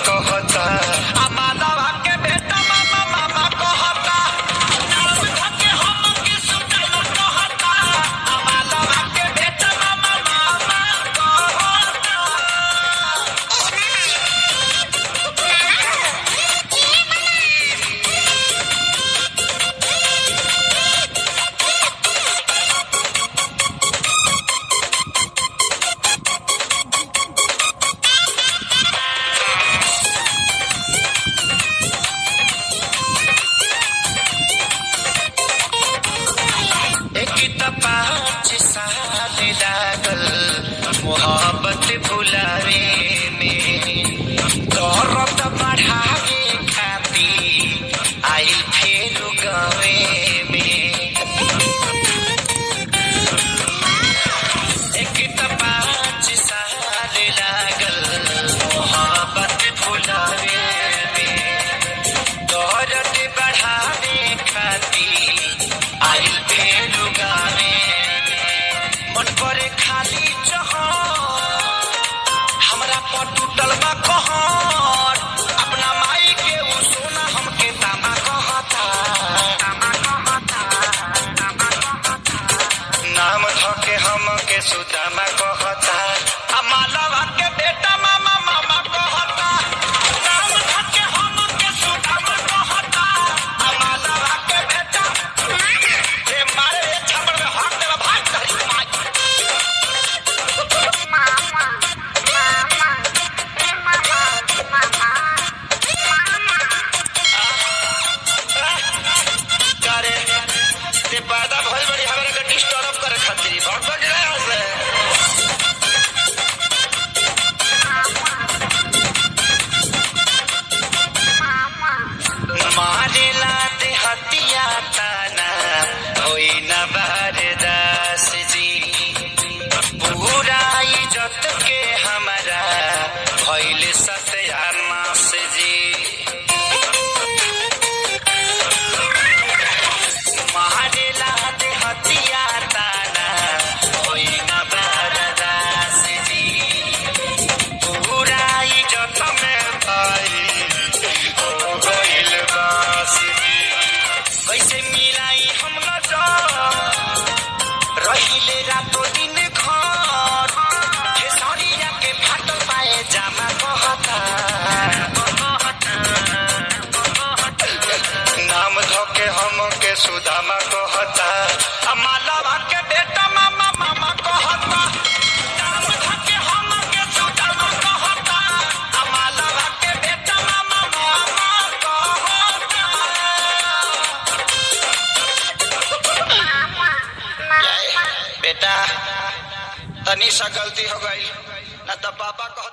कहता। आ मालवा के बेटा मामा मामा कहता, नाम धके हम के सुदामा कहता। आ मालवा के बेटा मामा मामा कहता। एक त 5 साल लागल मोहब्बत भुलावे में, दर्द बढ़ावे खातिर आइल फेर गावे में। एक त 5 साल लागल मोहब्बत भुलावे में, दर्द बढ़ावे खातिर आइल फेर गावे में। मन करे खाली जहर, हमरा पर टूटल बा कहर। अपना माई के उ सोना, हमके तामा कहता। नाम धके हमके सुदामा कहता। आ मालवा के बेटा मामा मामा कहता, नाम धके हमके सुदामा कहता। आ मालवा के बेटा ए मारे रे छापड़ में हाथ देला भाग तहरी माई। करे ते पैदा भइल बड़ी हमरा के डिस्टर्ब करे खातिर, भाग भाग गया से। मारेला देहतिया ताना होई न बारदास जी, पूरा इज्जत के हमारा भइल सत्यानाश जी। मारेला देहतिया ताना होई न बारदास जी, पूरा इज्जत में भाई हो गइल बास जी। कैसे मिलाई हम नजर, रहिले रातो दिन घर, खेसरिया के फाटल पाए जामा कहता। नाम धके हमके सुदामा कहता। आ मालवा के बेटा मामा मामा कहता, नाम धके हमके सुदामा कहता। आ मालवा के बेटा मामा मामा कहता। बेटा तनी सा गलती हो गई ना तो पापा कह